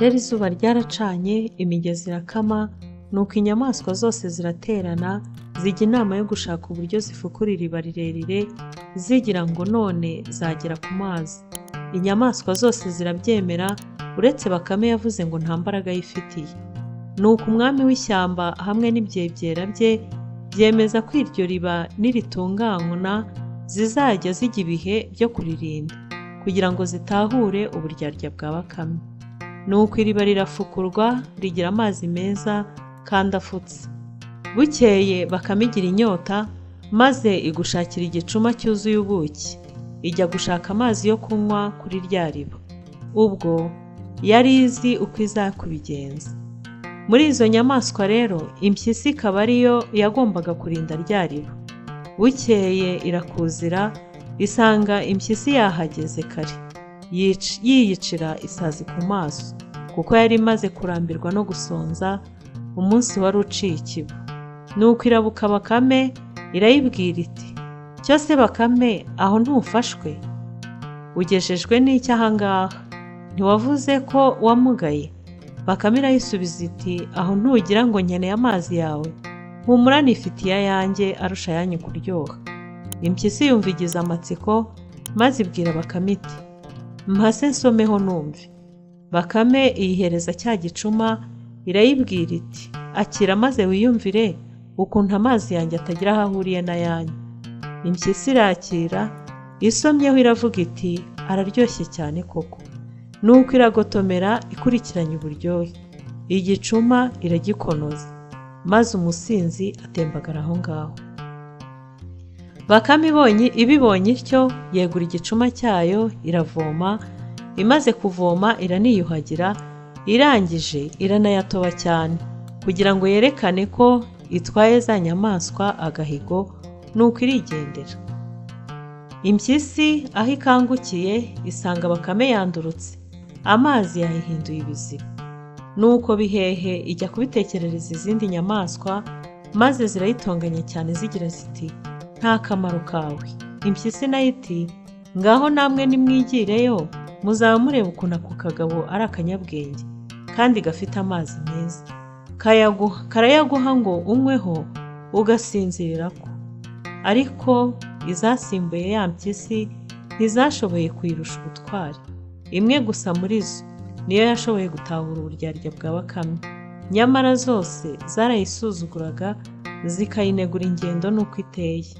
Rero izuba ryaracanye, imigezi irakama, nuko inyamaswa zose ziraterana, zijya inama yo gushaka uburyo zifukura iriba rirerire, zigira ngo none zagera ku mazi. Inyamaswa zose zirabyemera, uretse Bakame yavuze ngo nta mbaraga yifitiye. Nuko umwami w'ishyamba hamwe n'ibyegera bye byemeza ko iryo riba niritunganywa zizajya zijya ibihe byo kuririnda, kugira ngo zitahure uburyarya bwa Bakame. Nuko iriba rirafukurwa, rigira amazi meza kandi afutse. Bukeye Bakame igira inyota, maze igushakira igicuma cyuzuye ubuki, ijya gushaka amazi yo kunywa kuri rya riba. Ubwo yari izi uko izakubigenza. Muri izo nyamaswa rero, impyisi ikaba ariyo yagombaga kurinda rya riba. Bukeye irakuzira, isanga impyisi yahageze kare, yiyicira isazi ku maso, kuko yari imaze kurambirwa no gusonza, umunsi wari uciye ikibu. Nuko irabuka Bakame, irayibwira iti: "Cyose Bakame, aho ntufashwe? Ugejejwe n'iki aha ngaha? Ntiwavuze ko wamugaye?" Bakame irayisubiza iti: "Aho ntugira ngo nkeneye amazi yawe? Humura nifitiye ayanjye arusha ayanyu kuryoha." Impyisi yumva igize amatsiko, maze ibwira Bakame iti: "Mpase nsomeho numve." Bakame iyihereza cya gicuma, irayibwira iti: "Akira maze wiyumvire ukuntu amazi yanjye atagira aho ahuriye n'ayanyu." Impyisi irakira, isomyeho iravuga iti: "Araryoshye cyane koko." Nuko iragotomera ikurikiranye uburyohe, igicuma iragikonoza, maze umusinzi atembagara aho ngaho. Bakame ibonye ibibonye ityo, yegura igicuma cyayo iravoma, imaze kuvoma iraniyuhagira, irangije iranayatoba cyane, kugira ngo yerekane ko itwaye za nyamaswa agahigo, nuko irigendera. Impyisi aho ikangukiye isanga Bakame yandurutse, amazi yayihinduye ibiziba. Nuko bihehe ijya kubitekerereza izindi nyamaswa, maze zirayitonganya cyane zigira ziti: "Nta kamaro kawe." Impyisi nayo iti: "Ngaho namwe nimwigireyo, muzaba mureba ukuntu ako kagabo ari akanyabwenge kandi gafite amazi meza. Karayaguha ngo unyweho ugasinzirira ko." Ariko izasimbuye ya mpyisi ntizashoboye kuyirusha ubutwari. Imwe gusa muri zo niyo yashoboye gutahura uburyarya bwa Bakame, nyamara zose zarayisuzuguraga zikayinegura ingendo n'uko iteye.